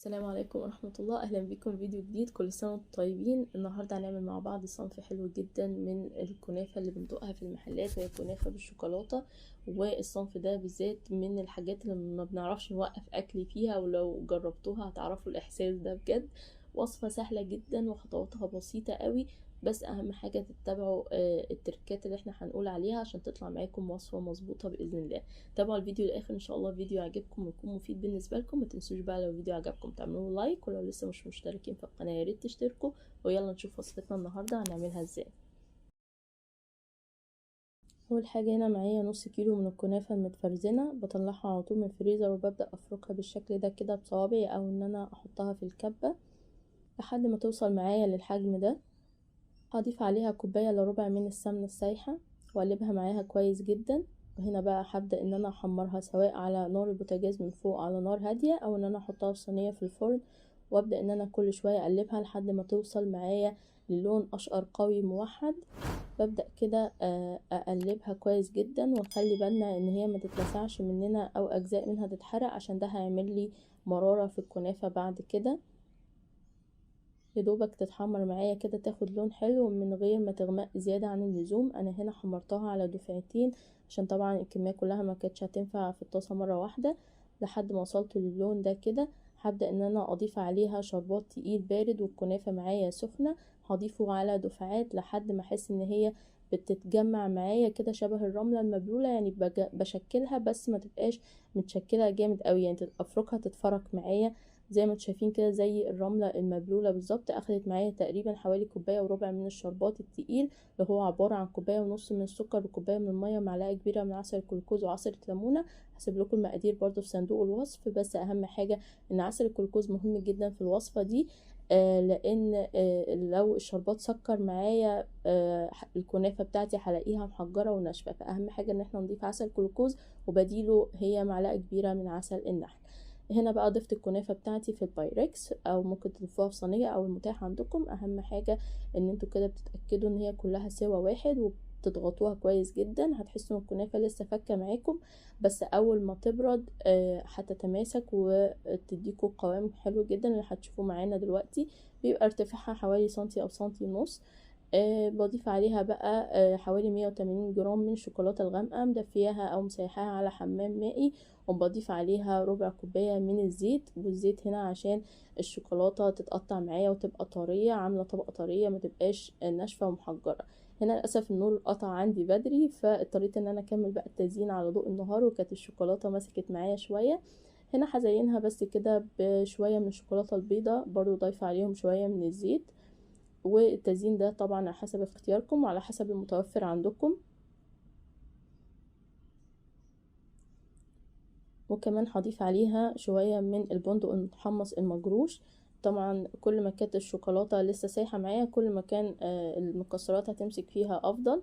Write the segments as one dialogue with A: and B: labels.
A: السلام عليكم ورحمة الله، أهلا بكم في فيديو جديد. كل سنة وانتم طيبين. النهاردة هنعمل مع بعض صنف حلو جدا من الكنافة اللي بندوقها في المحلات، وهي كنافة بالشوكولاتة. والصنف ده بالذات من الحاجات اللي ما بنعرفش نوقف أكل فيها، ولو جربتوها هتعرفوا الإحساس ده بجد. وصفة سهلة جدا وخطواتها بسيطة قوي، بس أهم حاجة تتبعوا التركات اللي احنا هنقول عليها عشان تطلع معاكم وصفة مظبوطة بإذن الله. تابعوا الفيديو للآخر، إن شاء الله الفيديو يعجبكم ويكون مفيد بالنسبة لكم. ما تنسوش بقى لو الفيديو عجبكم تعملوا لايك، ولو لسه مش مشتركين في القناة يا ريت تشتركوا. ويلا نشوف وصفتنا النهاردة هنعملها ازاي. أول حاجة هنا معايا نص كيلو من الكنافة المتفرزنة، بطلعها على طول من الفريزر وببدأ أفركها بالشكل ده كده بصوابعي، أو إن أنا أحطها في الكبة لحد ما توصل معايا للحجم ده. هضيف عليها كوباية الا ربع من السمنة السايحة واقلبها معاها كويس جدا. وهنا بقى هبدأ ان انا احمرها سواء على نار البوتاجاز من فوق على نار هادية، او ان انا احطها في صينية في الفرن، وابدأ ان انا كل شوية اقلبها لحد ما توصل معايا للون اشقر قوي موحد. ببدأ كده اقلبها كويس جدا، ونخلي بالنا ان هي ما تتلسعش مننا او اجزاء منها تتحرق، عشان ده هيعمل لي مرارة في الكنافة بعد كده. يدوبك تتحمر معايا كده، تاخد لون حلو من غير ما تغمق زيادة عن اللزوم. انا هنا حمرتها على دفعتين عشان طبعا الكمية كلها ما كانتش هتنفع في الطاسة مرة واحدة. لحد ما وصلت للون ده كده هبدأ ان انا اضيف عليها شربات تقيل بارد، والكنافة معايا سخنة، هضيفه على دفعات لحد ما احس ان هي بتتجمع معايا كده شبه الرملة المبلولة، يعني بشكلها بس ما تبقاش متشكلة جامد قوي، يعني افركها تتفرك معايا زي ما انتم شايفين كده زي الرملة المبلولة بالظبط. اخدت معايا تقريبا حوالي كوباية وربع من الشربات التقيل، اللي هو عبارة عن كوباية ونص من السكر وكوباية من المية ومعلقة كبيرة من عسل الجلوكوز وعصرة ليمونة. هسيب لكم المقادير برضو في صندوق الوصف، بس اهم حاجة ان عسل الجلوكوز مهم جدا في الوصفة دي، لان لو الشربات سكر معايا الكنافة بتاعتي هلاقيها محجرة وناشفة، فاهم حاجة ان احنا نضيف عسل جلوكوز وبديله هي معلقة كبيرة من عسل النحل. هنا بقى ضفت الكنافة بتاعتي في البايركس، او ممكن تضيفوها في صينية او المتاح عندكم. اهم حاجة ان انتوا كده بتتأكدوا ان هي كلها سوا واحد، وبتضغطوها كويس جدا. هتحسوا ان الكنافة لسه فكة معاكم، بس اول ما تبرد هتتماسك وتديكوا قوام حلو جدا اللي هتشوفوه معانا دلوقتي. بيبقى ارتفاعها حوالي سنتي او سنتي ونص. بضيف عليها بقى حوالي 180 جرام من الشوكولاتة الغامقة مدفياها او مسيحاها على حمام مائي، وبضيف عليها ربع كوباية من الزيت. والزيت هنا عشان الشوكولاتة تتقطع معايا وتبقى طرية، عاملة طبقة طرية ما تبقاش ناشفة ومحجرة. هنا للأسف النور قطع عندي بدري، فاضطريت ان انا اكمل بقى التزيين على ضوء النهار، وكانت الشوكولاتة مسكت معايا شوية. هنا هزينها بس كده بشوية من الشوكولاتة البيضة، برضو ضايفة عليهم شوية من الزيت. والتزيين ده طبعا على حسب اختياركم وعلى حسب المتوفر عندكم. وكمان هضيف عليها شوية من البندق المتحمص المجروش. طبعا كل ما كانت الشوكولاتة لسه سايحة معايا كل ما كان المكسرات هتمسك فيها افضل.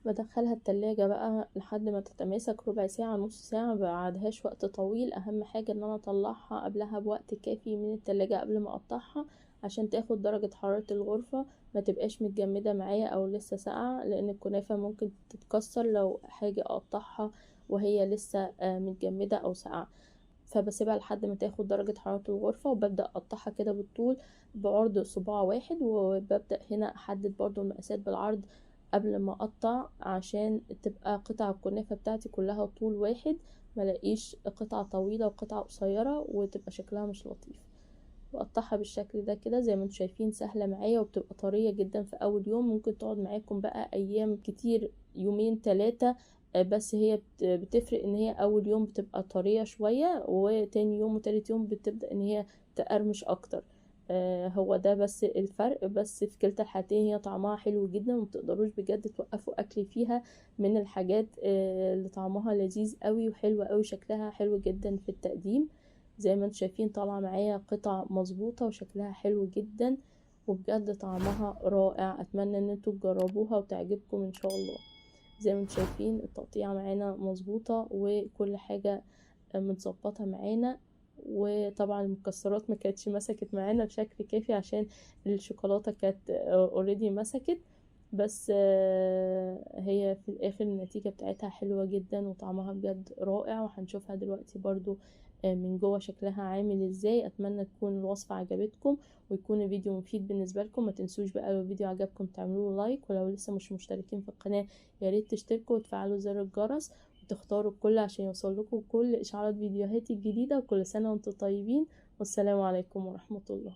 A: بدخلها التلاجة بقى لحد ما تتماسك ربع ساعة نص ساعة، ما بقعدهاش وقت طويل. اهم حاجة ان انا اطلعها قبلها بوقت كافي من التلاجة قبل ما اقطعها، عشان تاخد درجة حرارة الغرفة، ما تبقاش متجمدة معايا او لسه ساقعة، لان الكنافة ممكن تتكسر لو حاجة اقطعها وهي لسه متجمدة او ساقعة. فبسيبها لحد ما تاخد درجة حرارة الغرفة، وببدأ اقطعها كده بالطول بعرض صباع واحد. وببدأ هنا احدد برضو المقاسات بالعرض قبل ما اقطع، عشان تبقى قطع الكنافة بتاعتي كلها طول واحد، ما الاقيش قطعة طويلة وقطعة قصيرة وتبقى شكلها مش لطيف. بقطعها بالشكل ده كده زي ما انتم شايفين، سهلة معايا وبتبقى طرية جدا في اول يوم. ممكن تقعد معاكم بقى ايام كتير، يومين 3، بس هي بتفرق ان هي اول يوم بتبقى طرية شوية، وتاني يوم وتالت يوم بتبدأ ان هي تقرمش اكتر. هو ده بس الفرق، بس في كلتا الحالتين هي طعمها حلو جدا، ومتقدروش بجد توقفوا اكل فيها. من الحاجات اللي طعمها لذيذ قوي وحلو قوي، شكلها حلو جدا في التقديم. زي ما انتم شايفين طالعه معايا قطع مظبوطه وشكلها حلو جدا، وبجد طعمها رائع. اتمنى ان انتوا تجربوها وتعجبكم ان شاء الله. زي ما انتم شايفين التقطيعه معانا مظبوطه وكل حاجه متظبطه معانا. وطبعا المكسرات ما كانتش مسكت معانا بشكل كافي عشان الشوكولاته كانت already مسكت، بس هي في الاخر النتيجه بتاعتها حلوه جدا وطعمها بجد رائع. وهنشوفها دلوقتي برضو من جوه شكلها عامل ازاي. اتمنى تكون الوصفة عجبتكم ويكون الفيديو مفيد بالنسبة لكم. ما تنسوش بقى لو الفيديو عجبكم تعملوا like، ولو لسه مش مشتركين في القناة يا ريت تشتركوا وتفعلوا زر الجرس وتختاروا الكل عشان يوصل لكم كل اشعارات فيديوهاتي الجديدة. وكل سنة وانتم طيبين، والسلام عليكم ورحمة الله.